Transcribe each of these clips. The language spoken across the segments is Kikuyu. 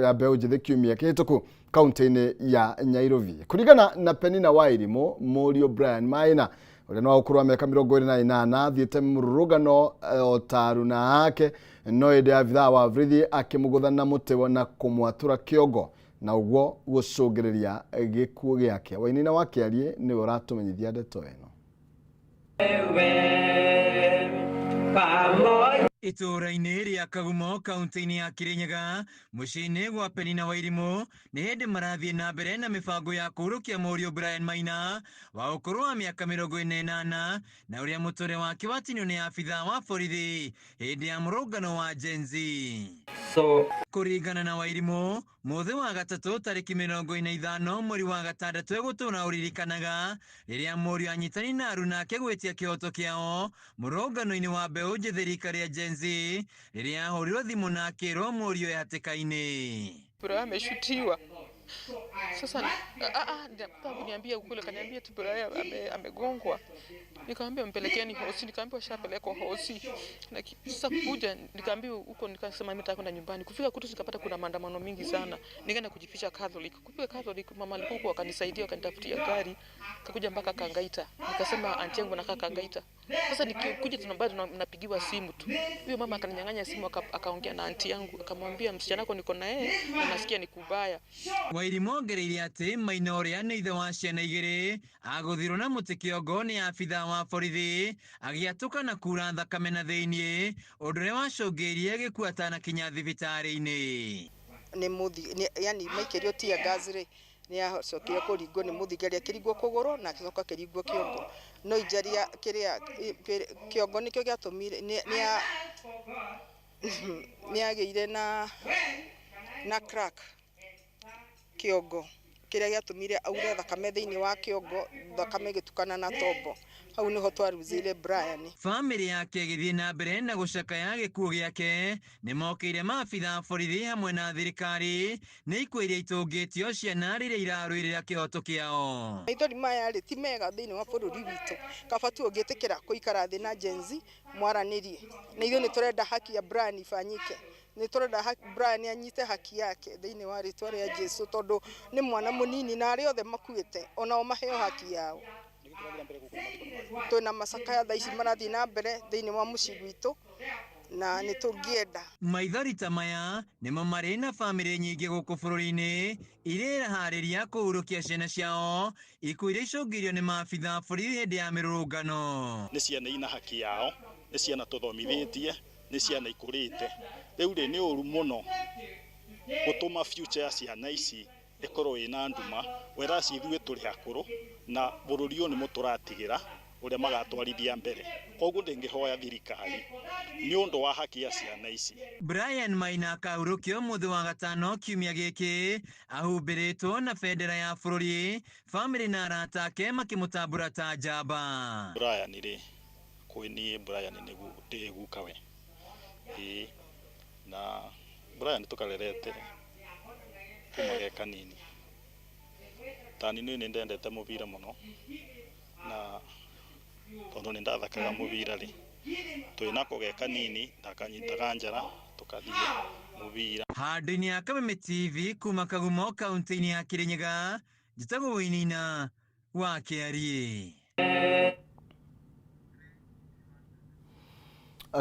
Ya mbeũ njĩthĩ kiumia kĩhĩtũku kaunti-inĩ ya Nyairobi. Kũringana na Penina Wairimu, mũriũ Brian Maina ũrĩa nĩ wa ũkũrũ wa mĩaka 28 athiĩte mũrũrũngano o ta aruna ake, no ĩndĩ abithaa wa borithi akĩmũgũtha na mũtĩ na kũmwatũra kĩongo na ũguo gũcũngĩrĩria gĩkuũ gĩake. Wainaina wa Kĩariĩ nĩwe ũratũmenyithia ndeto ĩno. Itũũra-inĩ rĩa Kagumo kaunti-inĩ ya Kirinyaga mũciĩ-inĩ gwa Penina Wairimu nĩ hĩndĩ marathiĩ na mbere na mĩbango ya kũũrũkia mũriũ Brian Maina wa ũkũrũ wa mĩaka 48 na ũrĩa mũtũrĩre wake watinio nĩ abithaa wa borithi hĩndĩ ya mũrũngano wa Gen Z. So Kũringana na Wairimu, mũthĩ wa gatatũ tarĩki 45 mweri wa gatandatũ egũtũra ũririkanaga rĩrĩa mũriũ anyitani na aruna ake gwĩtia kĩhoto kĩao mũrũngano-inĩ wa mbeũ njĩthĩ rika rĩa Gen Z rĩrĩa ahũrirwo thimũ na akĩrwo mũriũ e hatĩka-inĩ. Brian ameshutiwa. Sasa kuniambia ukweli, kaniambia tu Brian amegongwa. Nikamwambia mpelekeni hosi, nikaambiwa shapelekwa hosi. Na sasa kuja nikaambiwa huko, nikasema mimi nataka kwenda nyumbani. Kufika kutu nikapata kuna maandamano mingi sana. Nikaenda kujificha Catholic. Kufika Catholic mama alikuwa huko akanisaidia, akanitafutia gari. Kakuja mpaka Kangaita. Nikasema auntie yangu anakaa Kangaita. Sasa nikikuja tuna bado napigiwa simu tu. Huyo mama akaninyang'anya simu akaongea na auntie yangu akamwambia msichana wako niko na yeye na nasikia ni kubaya. Wairimu ongereire atĩ Maina ũrĩa nĩ ithe wa ciana igĩrĩ agũthirwo na mũtĩ kĩongo nĩ abithaa wa borithi agĩatũka na kura thakame na thĩiniĩ ũndũ ũrĩa wacũngĩrĩirie gĩkuũ atanakinya thibitarĩ-inĩ. Nĩ mũthi yani maikĩrio tear gas rĩ nĩ acokire kũringwo nĩ mũthigari akĩringwo kũgũrũ na agĩcoka akĩringwo kĩongo no injury ya kĩrĩa kĩongo nĩkĩo gĩatũmire nĩ agĩire na crack kĩongo kĩrĩa gĩatũmire aure thakame thĩinĩ wa kĩongo, thakame ĩgĩtukana na tombo. Hau nĩho twaruzire Brian. Bamĩrĩ yake ĩgĩthiĩ na mbere na gũcakaya gĩkuũ gĩake nĩ mokĩire maabitha a borithi hamwe na thirikari nĩ ikuũ iria itũngĩtio ciana rĩrĩa irarũĩrĩra kĩhoto kĩao. Maithori maya rĩ ti mega thĩinĩ wa bũrũri witũ, kaba tu ũngĩtĩkĩra kũikara thĩ na Gen Z mwaranĩrie. Na ithuĩ nĩ tũrenda haki ya Brian ifanyike. Nĩ tũrenda Brian anyite haki yake thĩinĩ wa rĩtwa rĩa Jesu tondũ nĩ mwana mũnini na arĩa othe makuĩte onao maheo haki yao. Twĩna macakaya thaa ici marathiĩ na mbere thĩinĩ wa mũciĩ gwitũ na nĩ tũngĩenda. Maithori ta maya nĩmo marĩ na bamĩrĩ nyingĩ gũkũ bũrũri-inĩ iria iraharĩria kũhurũkia ciana ciao ikuũ iria icũngĩrĩirio nĩ maabitha a borithi hĩndĩ ya mĩrũrũngano. Nĩ ciana ina haki yao, nĩ ciana tũthomithĩtie, nĩ ciana ikũrĩte. Rĩu rĩ nĩ ũru mũno gũtũma future ya ciana ici ĩkorwo ĩna nduma, whereas ithuĩ tũrĩ akũrũ na bũrũri ũyũ nĩmo tũratigĩra ũrĩa magatwarithia mbere. Koguo ndĩngĩhoya thirikari nĩ ũndũ wa haki ya ciana ici. Brian Maina akahurũkio mũthĩ wa gatano kiumia gĩkĩ ahumbĩrĩtwo na bendera ya bũrũri, bamĩrĩ na arata ake makĩmũtambũra ta njamba. Brian rĩ, kwĩ niĩ Brian nĩguo ndĩ gukawe. Ĩĩ, na Brian tũkarerete kuma ge kanini. Tani niĩ nĩ ndendete mũbira mũno na tondũ nĩ ndathakaga mũbira rĩ, twĩnako ge kanini ndakanyitaga njara tũkathiĩ mũbira. Handũ-inĩ ya Kameme TV kuma Kagumo kaunti-inĩ ya Kirinyaga, njĩtagwo Wainaina wa Kĩariĩ.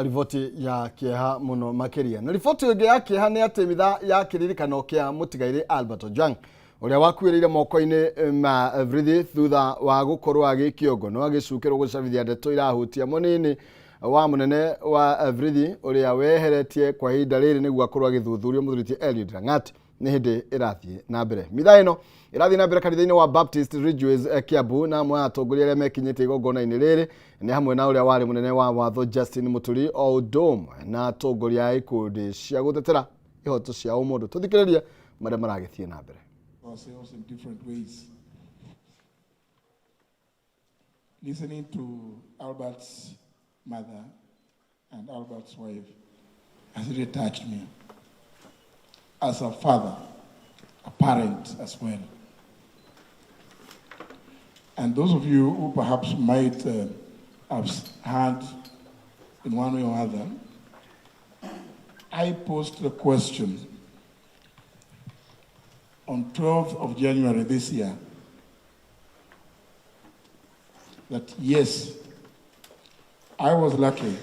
Riboti ya kĩeha mũno makĩria. Na riboti ĩngĩ ya kĩeha nĩ atĩ mitha ya kĩririkano kĩa mũtigairĩ Albert Ojwang ũrĩa wakuĩrĩire moko-inĩ ma borithi thutha wa gũkorwo agĩkĩongo no agĩcukĩrwo gũcabithia ndeto irahutia mũnini wa mũnene wa borithi ũrĩa weheretie kwa ihinda rĩrĩ nĩguo akorwo agĩthuthurio mũthuri Eliud Langat nĩ hĩndĩ ĩrathiĩ na mbere. Mitha ĩno ĩrathiĩ na mbere kanitha-inĩ wa Baptist Ridgeways Kiambu na amwe a atongoria arĩa mekinyĩtie igongona-inĩ rĩrĩ nĩ hamwe na ũrĩa warĩ mũnene wa watho Justin Muturi o ũndũ ũmwe na atongoria a ikundi cia gũtetera ihoto cia ũmũndũ. Tũthikĩrĩrie marĩa maragĩthiĩ na mbere. Ourselves in different ways. Listening to Albert's mother and Albert's wife has really touched me as a father, a parent as well. And those of you who perhaps might have heard in one way or other, I posed the question, On 12th of January this year that yes, I was lucky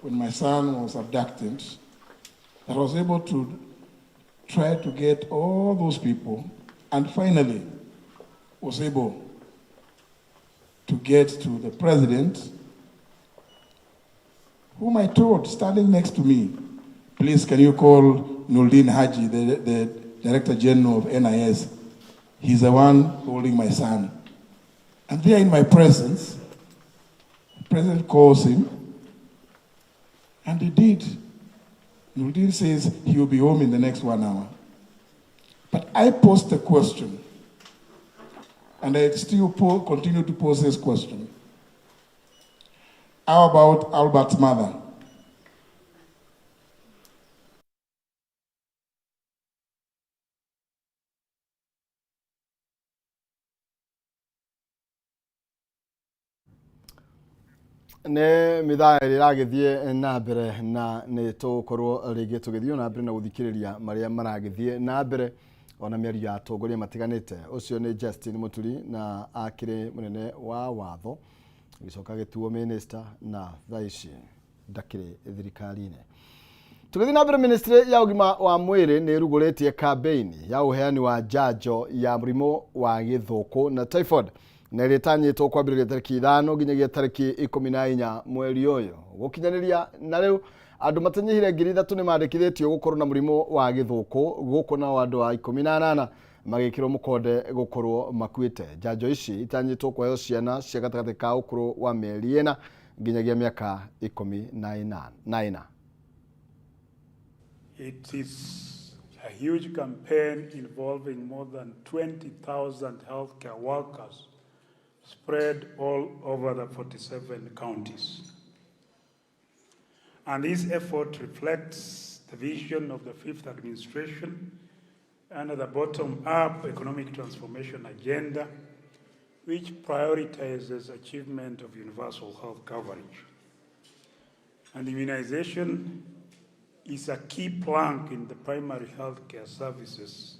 when my son was abducted, that I was able to try to get all those people and finally was able to get to the president, whom I told, standing next to me, please can you call Noordin Haji, the Director General of NIS? He's the one holding my son. And there in my presence, the president calls him, and he did. Noordin says he will be home in the next 1 hour. But I posed the question, and I still continue to pose this question. How about Albert's mother? Nĩ mithaa ĩrĩa ĩragĩthiĩ na mbere na nĩ tũgũkorwo rĩngĩ tũgĩthiĩ na mbere na gũthikĩrĩria marĩa maragĩthiĩ na mbere ona mĩario ya atongoria matiganĩte. Ũcio nĩ Justin Muturi na akĩrĩ mũnene wa watho, agĩcoka agĩtuo minister na thaa ici ndakĩrĩ thirikari-inĩ. Tũgĩthiĩ na mbere, ministry ya ũgima wa mwĩrĩ nĩ ĩrugũrĩtie campaign ya ũheani wa njanjo ya mũrimũ wa gĩthũkũ na typhoid, na ĩrĩa ĩtanyĩtwo kwambĩrĩria tarĩki 5 nginyagia tarĩki 14 mweri ũyũ. Gũkinyanĩria na rĩu andũ matanyihire 3,000 nĩ mandĩkithĩtio gũkorwo na mũrimũ wa gĩthũkũ gũkũ, nao andũ a 18 magĩkĩrwo mũkonde gũkorwo makuĩte. Njanjo ici itanyĩtwo kũheo ciana cia gatagatĩ ka ũkũrũ wa mĩeri 4 nginyagia mĩaka 14. It is a huge campaign involving more than 20,000 healthcare workers spread all over the 47 counties. And this effort reflects the vision of the Fifth Administration and the bottom-up economic transformation agenda, which prioritizes achievement of universal health coverage. And immunization is a key plank in the primary healthcare services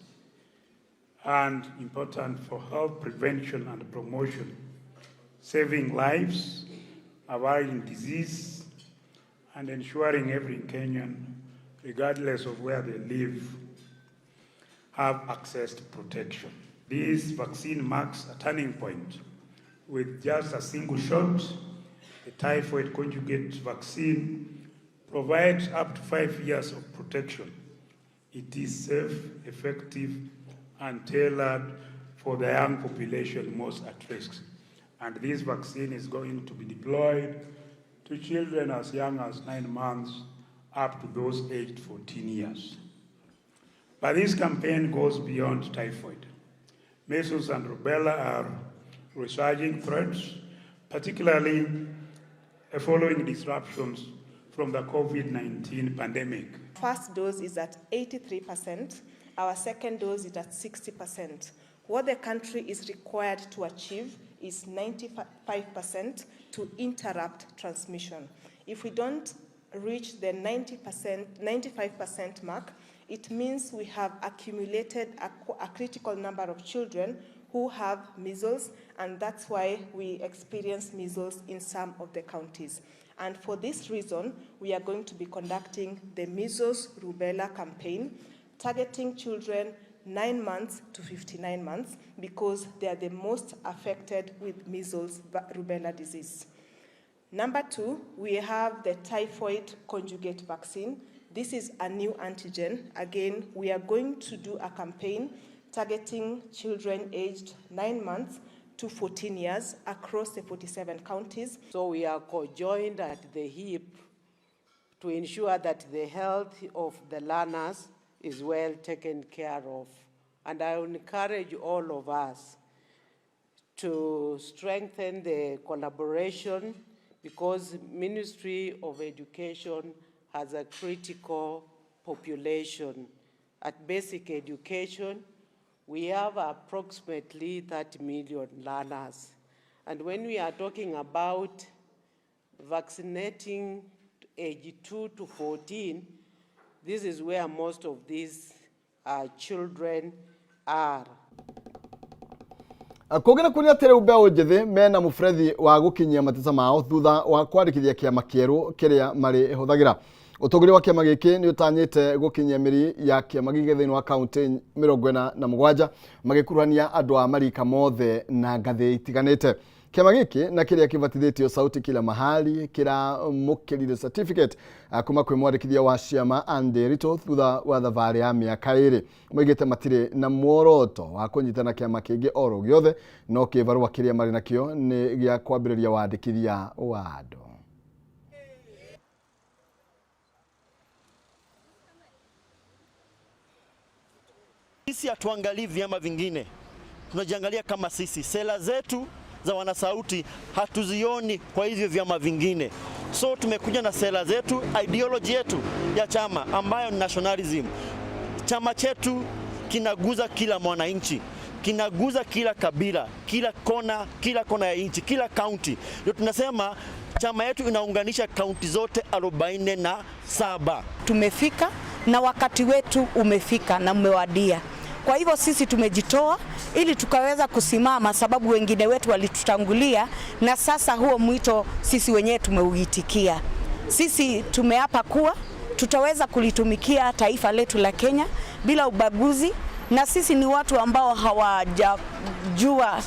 and important for health prevention and promotion, saving lives, avoiding disease, and ensuring every Kenyan, regardless of where they live, have access to protection. This vaccine marks a turning point. With just a single shot, the typhoid conjugate vaccine provides up to 5 years of protection. It is safe, effective, and tailored for the young population most at risk. And this vaccine is going to be deployed to children as young as 9 months up to those aged 14 years. But this campaign goes beyond typhoid. Measles and rubella are resurging threats, particularly following disruptions from the COVID-19 pandemic. First dose is at 83%. Our second dose is at 60%. What the country is required to achieve is 95% to interrupt transmission. If we don't reach the 95% mark, it means we have accumulated a critical number of children who have measles, and that's why we experience measles in some of the counties. And for this reason, we are going to be conducting the measles rubella campaign, targeting children 9 months to 59 months, because they are the most affected with measles rubella disease. Number 2, we have the typhoid conjugate vaccine. This is a new antigen. Again, we are going to do a campaign targeting children aged 9 months to 14 years across the 47 counties. So we are co-joined at the hip to ensure that the health of the learners is well taken care of. And I encourage all of us to strengthen the collaboration, because Ministry of Education has a critical population. At basic education, we have approximately 30 million learners. And when we are talking about vaccinating age 2 to 14, this is where most of these children are. Kũngĩ na kuonia atĩ rĩu mbeũ njĩthĩ mena mũberethi wa gũkinyia mateta mao thutha wa kwandĩkithia kĩama kĩerũ kĩrĩa marĩhũthagĩra. Ũtongoria wa kĩama gĩkĩ nĩ ũtanyĩte gũkinyia mĩri ya kĩama gĩkĩ thĩinĩ wa kaunti 47 magĩkuruhania andũ a marika mothe na ngathĩ itiganĩte. Kĩama gĩkĩ na kĩrĩa kĩbatithĩtio Sauti Kila Mahali kĩramũkĩrire certificate kuma kwĩ mwandĩkithia wa ciama Andy Rito thutha wa thabarĩ ya mĩaka 2. Moigĩte matirĩ na muoroto wa kũnyitana kĩama kĩngĩ oro gĩothe, no kĩbarũa kĩrĩa marĩ nakĩo nĩ gĩa kwambĩrĩria wandĩkithia wa andũ. Sisi hatuangalii vyama vingine, tunajiangalia kama sisi. Sera zetu za wanasauti hatuzioni kwa hivyo vyama vingine. So tumekuja na sera zetu, ideology yetu ya chama ambayo ni nationalism. Chama chetu kinaguza kila mwananchi, kinaguza kila kabila, kila kona ya nchi, kila kaunti. Ndio tunasema chama yetu inaunganisha kaunti zote 47. Tumefika na wakati wetu umefika na umewadia. Kwa hivyo sisi tumejitoa ili tukaweza kusimama, sababu wengine wetu walitutangulia, na sasa huo mwito sisi wenyewe tumeuitikia. Sisi tumeapa kuwa tutaweza kulitumikia taifa letu la Kenya bila ubaguzi, na sisi ni watu ambao hawajajua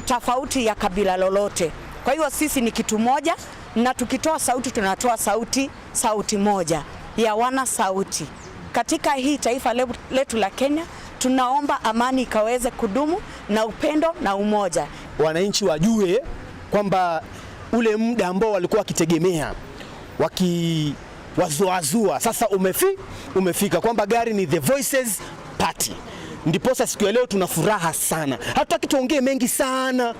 tofauti ya kabila lolote. Kwa hivyo sisi ni kitu moja, na tukitoa sauti tunatoa sauti moja ya wana sauti. Katika hii taifa letu la Kenya tunaomba amani ikaweze kudumu na upendo na umoja. Wananchi wajue kwamba ule muda ambao walikuwa wakitegemea wakiwazuazua sasa umefika, kwamba gari ni The Voices Party. Ndiposa siku ya leo tuna furaha sana. Hatutaki tuongee mengi sana,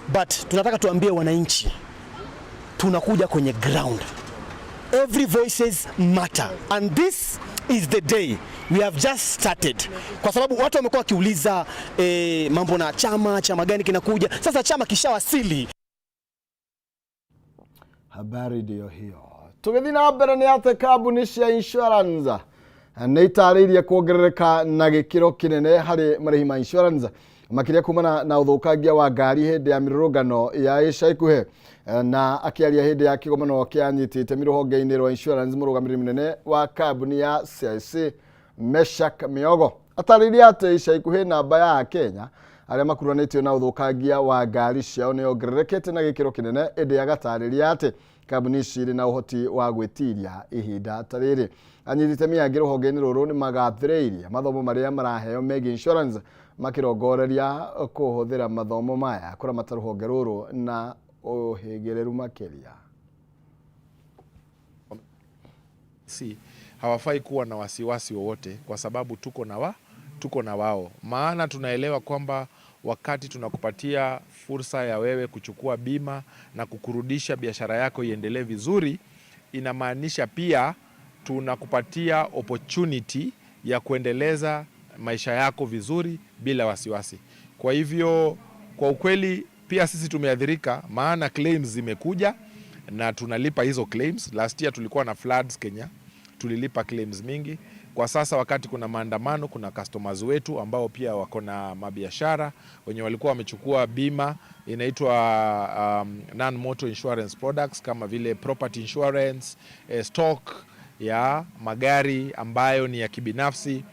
but tunataka tuambie wananchi tunakuja kwenye ground. Every voices matter, and this is the day we have just started. Kwa sababu watu wamekuwa wakiuliza mambo na chama gani kinakuja. Sasa chama kishawasili. Habari ndio hiyo. Tũgĩthiĩ na mbere nĩ atĩ kambuni cia insurance nĩ itarĩirie kuongerereka na gĩkĩro kĩnene harĩ marĩhi ma insurance, makĩria kumana na ũthũkangia wa ngari hĩndĩ ya mĩrũrũngano ya ica ikuhĩ. Na akĩaria hĩndĩ ya kĩgomano kĩa itemi rũhonge-inĩ rwa insurance, mũrũgamĩrĩri mũnene wa kambuni ya CIC Meshak Miogo atarĩirie atĩ ica ikuhĩ namba ya Akenya arĩa makuruhanĩtio na ũthũkangia wa ngari ciao nĩ yongererekete na gĩkĩro kĩnene, ĩndĩ agatarĩria atĩ kambuni ici irĩ na ũhoti wa gwĩtiria ihinda ta rĩrĩ. Anyiti itemi angĩ rũhonge-inĩ rũrũ nĩ magathĩrĩirie mathomo marĩa maraheo megiĩ insurance, makĩrongoreria kũhũthĩra mathomo maya kũramata rũhonge rũrũ na ũhĩgĩrĩru makĩria. Si hawafai kuwa na wasiwasi wowote kwa sababu tuko na wao, maana tunaelewa kwamba wakati tunakupatia fursa ya wewe kuchukua bima na kukurudisha biashara yako iendelee vizuri, inamaanisha pia tunakupatia opportunity ya kuendeleza maisha yako vizuri bila wasiwasi. Kwa hivyo kwa ukweli pia sisi tumeathirika, maana claims zimekuja na tunalipa hizo claims. Last year tulikuwa na floods Kenya, tulilipa claims mingi. Kwa sasa wakati kuna maandamano, kuna customers wetu ambao pia wako na mabiashara wenye walikuwa wamechukua bima inaitwa non-motor insurance products kama vile property insurance, stock ya magari ambayo ni ya kibinafsi,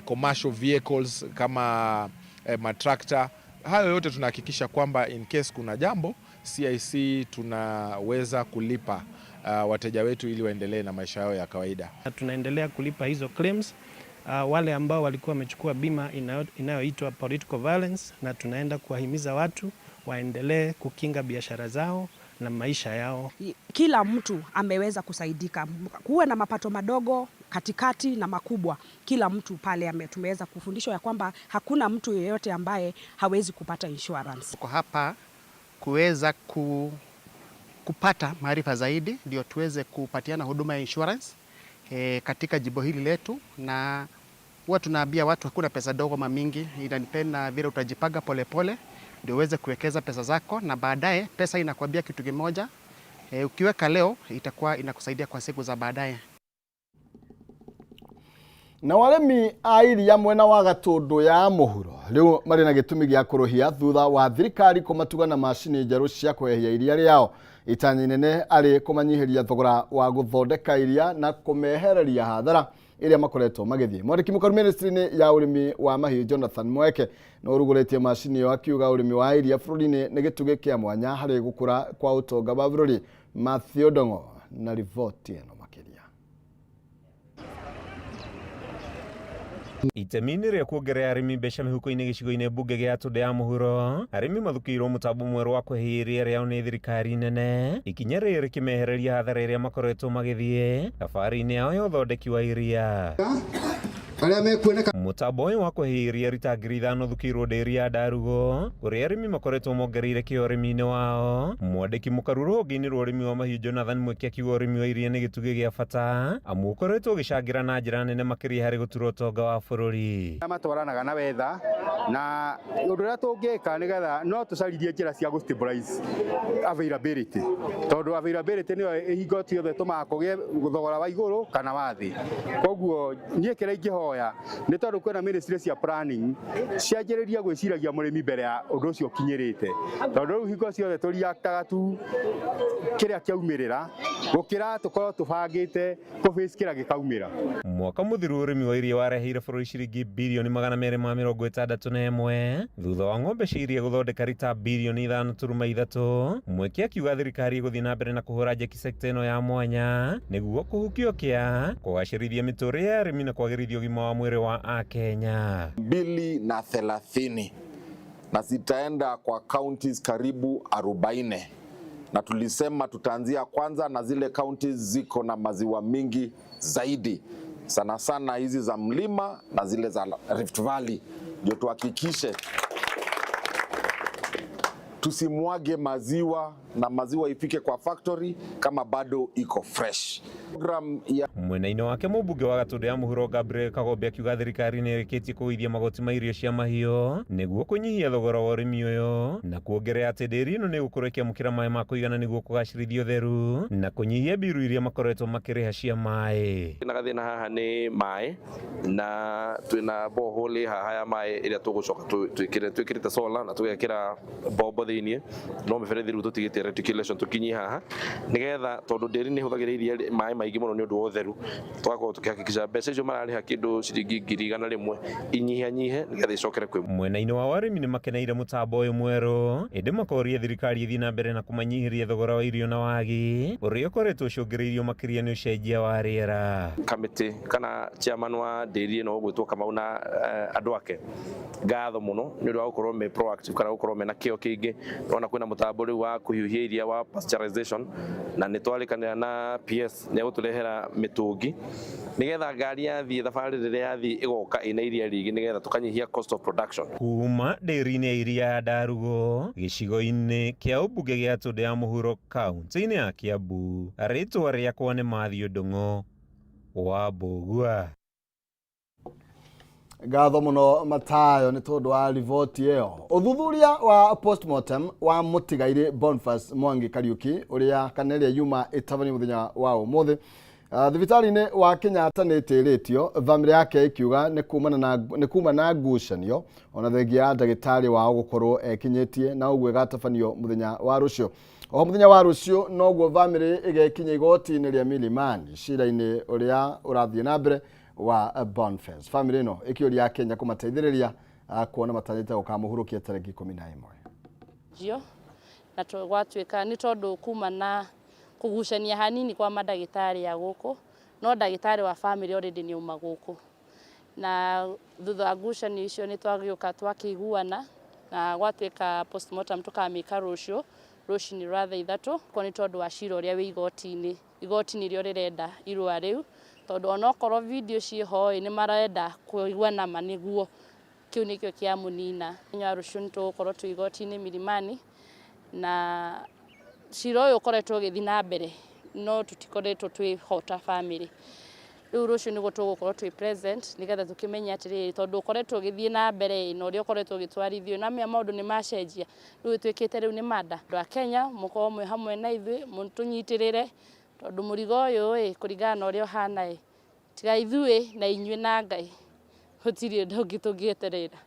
commercial vehicles kama matrakta. Hayo yote tunahakikisha kwamba in case kuna jambo, CIC tunaweza kulipa wateja wetu ili waendelee na maisha yao ya kawaida. Tunaendelea kulipa hizo claims wale ambao walikuwa wamechukua bima inayoitwa political violence, na tunaenda kuwahimiza watu waendelee kukinga biashara zao na maisha yao. Kila mtu ameweza kusaidika, kuwe na mapato madogo, katikati na makubwa, kila mtu pale tumeweza kufundishwa ya kwamba hakuna mtu yeyote ambaye hawezi kupata insurance. Tuko hapa kuweza kupata maarifa zaidi ndio tuweze kupatiana huduma ya insurance katika jimbo hili letu, na huwa tunaambia watu hakuna pesa dogo mamingi, inanipenda vile utajipanga polepole ndio uweze kuwekeza pesa zako, na baadaye pesa inakuambia kitu kimoja, ukiweka leo itakuwa inakusaidia kwa siku za baadaye. Na arĩmi a iria mwena wa Gatũndũ ya mũhuro rĩu marĩ na gĩtũmi gĩa kũrũhia thutha wa thirikari kũmatuga na macini njerũ cia kũhehia iria rĩao. Itanya inene arĩ kũmanyihĩria thogora wa gũthondeka iria na kũmehereria hathara ĩrĩa makoretwo magĩthiĩ. Mwandĩki mũkaru ministry-inĩ ya ũrĩmi wa mahiũ Jonathan Mweke no ũrugũrĩtie macini ĩyo akiuga ũrĩmi wa iria bũrũri-inĩ nĩ gĩtugĩ kĩa mwanya harĩ gũkũra kwa ũtonga wa bũrũri. Mathew Ndong'o na riboti ĩno makĩria. Itemi-inĩ rĩa kuongerera arĩmi mbeca mĩhuko-inĩ gĩcigo-inĩ mbunge gĩa Tũndũ ya mũhuro, arĩmi mathukĩirwo mũtambo mwerũ wa kũhehia iria rĩao nĩ thirikari nene, ikinya rĩrĩ rĩkĩmehereria hathara ĩrĩa makoretwo magĩthiĩ thabarĩ-inĩ yao ya ũthondeki wa iria. Arĩa mekuoneka Mũtambo ũyũ wa kũhehia iria rita 5,000 ũthukĩirwo ndĩri ya Ndarugo, kũrĩa arĩmi makoretwo mongereire kĩo ũrĩmi-inĩ wao. Mwandĩki mũkaru rũhonge-inĩ rwa ũrĩmi wa mahiũ Jonathan Mweke akiuga ũrĩmi wa iria nĩ gĩtugĩ gĩa bata, amu ũkoretwo ũgĩcangĩra na njĩra nene makĩria harĩ gũtura ũtonga wa bũrũri. Matwaranaga na wetha na ũndũ ũrĩa tũngĩka nĩgetha no tũcaririe njĩra cia gũ stabilize availability, tondũ availability nĩyo hingo ciothe tũmaga kũgĩe thogora wa igũrũ kana wa thĩ. Koguo niĩ kĩrĩa ingĩhoya nĩ tondũ kwĩna ministry cia planning cianjĩrĩria gwĩciragia mũrĩmi mbere ya ũndũ ũcio ũkinyĩrĩte, tondũ rĩu hingo ciothe tũriaktaga tu kĩrĩa kĩaumĩrĩra gũkĩra tũkorwo tũbangĩte kũface kĩrĩa gĩkaumĩra. Mwaka mũthiru ũrĩmi wa iria wareheire bũrũri ciringi birioni 261 thutha wa ng'ombe cia iria gũthondeka rita birioni 5.3. Mweke akiuga thirikari ĩgũthiĩ na mbere na kũhũra njeki sekta ĩno ya mwanya nĩguo kũhukio kĩa kũgacĩrithia mĩtũrĩre ya arĩmi na kwagĩrithia ũgima wa mwĩrĩ wa Akenya. 230 na zitaenda kwa counties karibu 40, na tulisema tutaanzia kwanza na zile counties ziko na maziwa mingi zaidi, sana sana hizi za mlima na zile za Rift Valley, ndio tuhakikishe tusimwage maziwa na maziwa ifike kwa factory kama bado iko fresh. Program ya Mwena-inĩ wake mũmbunge wa Gatũndũ ya mũhuro Gabriel Kagombe akiuga thirikari nĩ ĩrĩkĩtie kũgũithia magoti ma irio cia mahiũ nĩguo kũnyihia thogora wa ũrĩmi ũyũ na kuongerera atĩ ndĩri ĩno nĩ ĩgũkorwo ĩkĩamũkĩra maĩ ma kũigana nĩguo kũgacĩrithia ũtheru na kũnyihia mbiru iria makoretwo makĩrĩha cia maĩ. Na gathĩna haha nĩ maĩ, na twĩna borehole haha ya maĩ ĩrĩa tũgũcoka twĩkĩre, twĩkĩrĩte solar na tũgekĩra bombo thĩiniĩ, no mĩberethi rĩu tũtigĩte reticulation tũkinyie haha nĩgetha, tondũ ndĩri nĩ ĩhũthagĩra iria maĩ maingĩ mũno nĩ ũndũ wa ũtheru, tũgakorwo tũkĩhakikisha mbeca icio mararĩha kĩndũ ciringi 100,000 inyihanyihe nĩgetha icokere kwĩ Mwena-inĩ wa arĩmi nĩ makeneire mũtambo ũyũ mwerũ, ĩndĩ makoria thirikari ĩthiĩ na mbere na kũmanyihĩria thogora wa irio na wagi ũrĩa ũkoretwo ũcũngĩrĩirio makĩria nĩ ũcenjia wa rĩera. Kamĩtĩ kana chairman wa ndĩri ĩno ũgwĩtwo Kamau na andũ ake ngatho mũno nĩ ũndũ wa gũkorwo me proactive kana gũkorwo mena kĩo kĩingĩ. Ona kwĩna mũtambo rĩu wa kũhiũhia iria wa pasteurization, na nĩ twarĩkanĩra na PS nĩ egũtũrehera mĩtũngi nĩgetha ngari yathiĩ thabarĩ rĩrĩa yathiĩ ĩgoka ĩna iria rĩingĩ nĩgetha tũkanyihia cost of production. Kuma ndĩri-inĩ ya iria ya Ndarugo gĩcigo-inĩ kĩa ũmbunge gĩa Tũndũ ya mũhuro kaunti-inĩ ya Kiambu, rĩtwa rĩakwa nĩ Mathew Ndung'u wa Mbũgua. Ngatho mũno Matayo nĩ tondũ wa riboti ĩyo. Ũthuthuria wa postmortem wa mũtigairĩ Boniface Mwangi Kariuki ũrĩa kana ĩrĩa yuma ĩtabanio mũthenya wa ũmũthĩ thibitarĩ-inĩ wa Kenyatta nĩ ĩtĩrĩtio, bamĩrĩ yake ĩkiuga nĩ kuma na ngucanio ona thengia ya ndagĩtarĩ wao gũkorwo ekinyĩtie, na ũguo ĩgatabanio mũthenya wa rũciũ. Oho mũthenya wa rũciũ noguo bamĩrĩ ĩgekinya igoti-inĩ rĩa Milimani cira-inĩ ũrĩa ũrathiĩ na mbere wa Boniface. Bamĩrĩ ĩno ĩkĩũria Kenya kũmateithĩrĩria kuona matanyĩte gũkamũhurũkia tarĩki 11. Njio na gwatuĩka nĩ tondũ kuma na kũgucania hanini kwa mandagĩtarĩ ya gũkũ, no ndagĩtarĩ wa family already nĩ auma gũkũ, na thutha wa ngucanio icio nĩ twagĩũka twakĩiguana na gwatuĩka postmortem tũkamĩka rũciũ rũcinĩ rwa thaa 3, ko nĩ tondũ wa cira ũrĩa wĩ igoti-inĩ. Igoti nĩrĩo rĩrenda irũa rĩu, tondũ onokorwo video ciĩho ĩ, nĩ marenda kũigua nama nĩguo kĩu nĩkĩo kĩamũnina. Mũthenya wa rũciũ nĩ tũgũkorwo twĩ igoti-inĩ Milimani, na cira ũyũ ũkoretwo ũgĩthiĩ na mbere no tũtikoretwo twĩhota family. Rĩu rũciũ nĩguo tũgũkorwo twĩ present nĩgetha tũkĩmenye atĩrĩrĩ, tondũ ũkoretwo ũgĩthiĩ na mbere na ũrĩa ũkoretwo ũgĩtwarithio na maũndũ nĩ macenjia, rĩu ĩtuĩkĩte rĩu nĩ manda. Andũ a Kenya mũkorwo mwĩ hamwe na ithuĩ, mũtũnyitĩrĩre, tondũ mũrigo ũyũ ĩ, kũringana na ũrĩa ũhana ĩ, Tiga ithuĩ na inyuĩ na Ngai gũtirĩ ũndũ ũngĩ tũngĩeterera.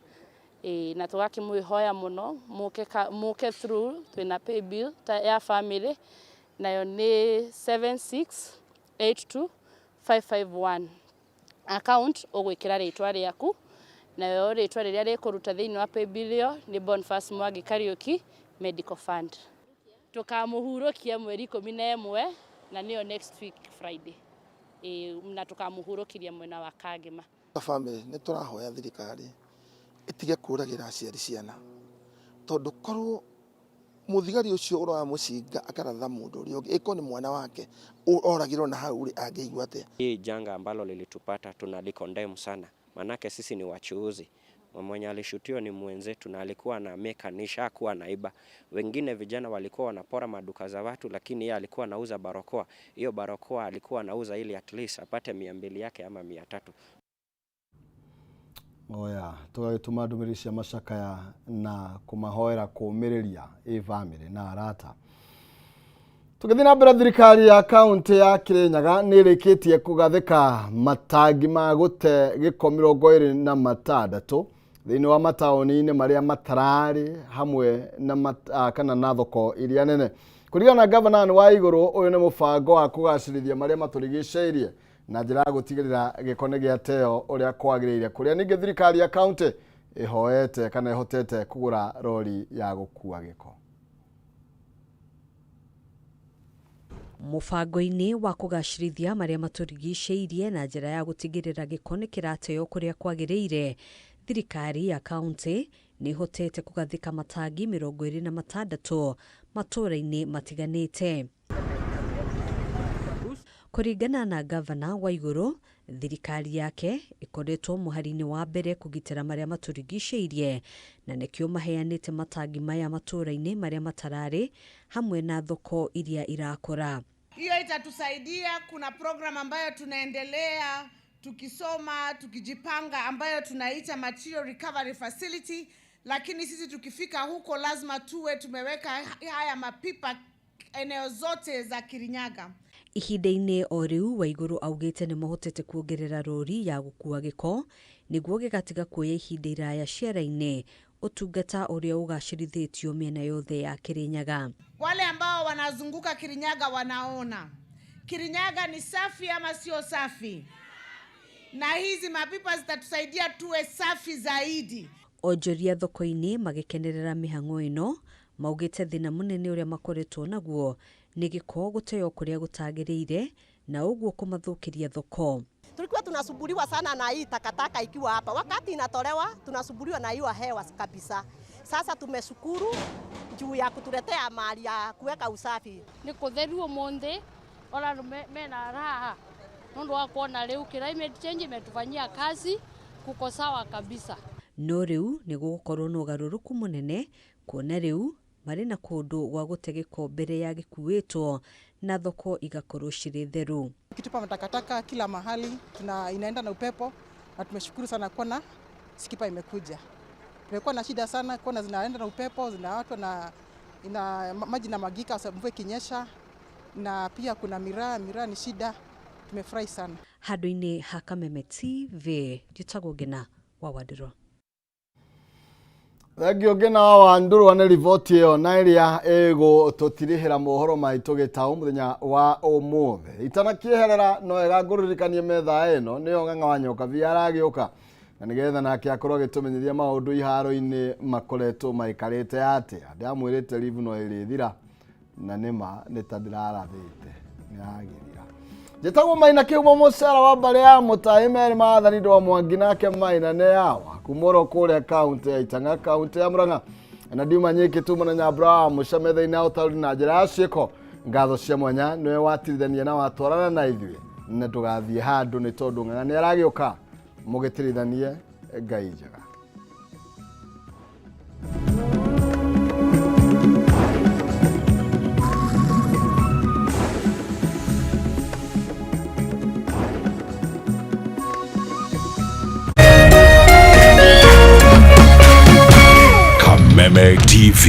Ĩĩ na tũgakĩmwĩhoya mũno mũke mũke through twĩna pay bill ta ya family nayo nĩ 7682551 account ũgwĩkĩra rĩtwa rĩaku nayo rĩtwa rĩrĩa rĩkũruta thĩinĩ wa pay bill ĩyo nĩ Boniface Mwangi Kariuki Medical Fund. Tũkamũhurũkia mweri 11 na nĩyo next week Friday. Ĩĩ na tũkamũhurũkĩria mwena wa Kangema. Ta bamĩrĩ nĩ tũrahoya thirikari ĩtige kũragĩra aciari ciana tondũ korwo mũthigari ũcio ũroya mũcinga akaratha mũndũ ũrĩa ũngĩ ĩkorwo nĩ mwana wake oragĩrwo na hau rĩ angĩigua atĩa? Hii janga ambalo lilitupata tunalicondemn sana, manake sisi ni wachuuzi. Mwenye alishutiwa ni mwenzetu na alikuwa na mekanisha, hakuwa anaiba. Wengine vijana walikuwa wanapora maduka za watu, lakini yeye alikuwa anauza barakoa. Hiyo barakoa alikuwa anauza ili at least apate 200 yake ama 300. Oya tũgagĩtũma ndũmĩrĩri cia macakaya na kũmahoera kũũmĩrĩria ĩ bamĩrĩ na arata. Tũgĩthiĩ na mbere, thirikari ya kaunti ya Kirinyaga nĩ ĩrĩkĩtie kũgathĩka matangi ma gũte gĩko 26 thĩinĩ wa mataũni-inĩ marĩa matararĩ hamwe na kana na thoko iria nene. Kũringana na gavana wa igũrũ, ũyũ nĩ mũbango wa kũgacĩrithia marĩa matũrigicĩirie na njĩra ya gũtigĩrĩra gĩko nĩ gĩateo ũrĩa kwagĩrĩire, kũrĩa ningĩ thirikari ya kaunti ĩhoete kana ĩhotete kũgũra rori ya gũkua gĩko. Mũbango-inĩ wa kũgacĩrithia marĩa matũrigicĩirie na njĩra ya gũtigĩrĩra gĩko nĩ kĩrateo kũrĩa kwagĩrĩire, thirikari ya kaunti nĩ ĩhotete kũgathĩka matangi 26 matũũra-inĩ matiganĩte. Kũringana na gavana wa igũrũ, thirikari yake ĩkoretwo mũhari-inĩ wa mbere kũgitĩra marĩa matũrigicĩirie na nĩkĩo maheanĩte matangi maya matũũra-inĩ marĩa matararĩ hamwe na thoko iria irakũra. Hiyo itatusaidia. Kuna program ambayo tunaendelea tukisoma tukijipanga, ambayo tunaita Material Recovery Facility, lakini sisi tukifika huko lazima tuwe tumeweka haya mapipa eneo zote za Kirinyaga. Ihinda-inĩ o rĩu Waigũrũ augĩte nĩ mahotete kuongerera rori ya gũkua gĩko nĩguo gĩgatiga kuoya ihinda iraya ciara-inĩ, ũtungata ũrĩa ũgacĩrithĩtio mĩena yothe ya Kirinyaga. Wale ambao wanazunguka Kirinyaga wanaona Kirinyaga ni safi ama sio safi, na hizi mapipa zitatusaidia tuwe safi zaidi. Onjoria thoko-inĩ magĩkenerera mĩhang'o ĩno maugĩte thĩna mũnene ũrĩa makoretwo naguo nĩ gĩko gũteo kũrĩa gũtagĩrĩire na ũguo kũmathũkĩria thoko. Tulikuwa tunasumbuliwa sana na hii takataka ikiwa hapa, wakati inatolewa tunasumbuliwa na hiyo hewa kabisa. Sasa tumeshukuru juu ya kutuletea mali ya kuweka usafi. Ni kutheru umuthi ona andu mena raha nundu wa kuona riu climate change imetufanyia kazi, kuko sawa kabisa. No riu nĩ gũgũkorwo na ũgarũrũku mũnene kuona riu marĩ na kũndũ gwa gũte gĩko mbere ya gĩkuĩtwo na thoko igakorwo cirĩ theru. Ukitupa matakataka kila mahali inaenda na upepo, na tumeshukuru sana kuona skipa imekuja. Tumekuwa na shida sana kuona zinaenda na upepo, zinaachwa na ina maji na magika sababu mvua ikinyesha, na pia kuna miraa ni shida. Tumefurahi sana. Handũ-inĩ ha Kameme TV, njĩtagwo Ngĩna wa Wandũrũ. Thengio Ngĩna wa Wandũrũ nĩ riboti ĩyo na ĩrĩa ĩgũtũtirihĩra mohoro maitũ gĩtaũ mũthenya wa ũmũthĩ. Itanakĩeherera no wega ngũririkanie metha ĩno nĩyo Ng'ang'a wa Nyokabi aragĩũka na nĩgetha nake akorwo agĩtũmenyithia maũndũ iharo-inĩ makoretwo maikarĩte atĩa. Ndamwĩrĩte live no ĩrĩthira na nĩma nĩ ta ndĩrarathĩte nĩyagĩthira. Njĩtagwo Maina Kĩhumo mũcara wa mbarĩ ya Mũtaĩ merĩ maathani ndwa Mwangi nake Maina nĩ yawa kuma oro kũrĩa kaunti ya Itang'a kaunti ya Murang'a na ndiuma nyingĩ tuma na Nyambura wa mũca metha-inĩ ya ũtaũri na njĩra ya ciĩko. Ngatho cia mwanya nĩwe watirithania na watwarana na ithuĩ na ndũgathiĩ handũ nĩ tondũ Ng'ang'a nĩ aragĩũka mũgĩtirithanie. Ngai njega. Kameme TV,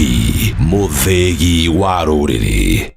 mũthĩgi wa rũrĩrĩ.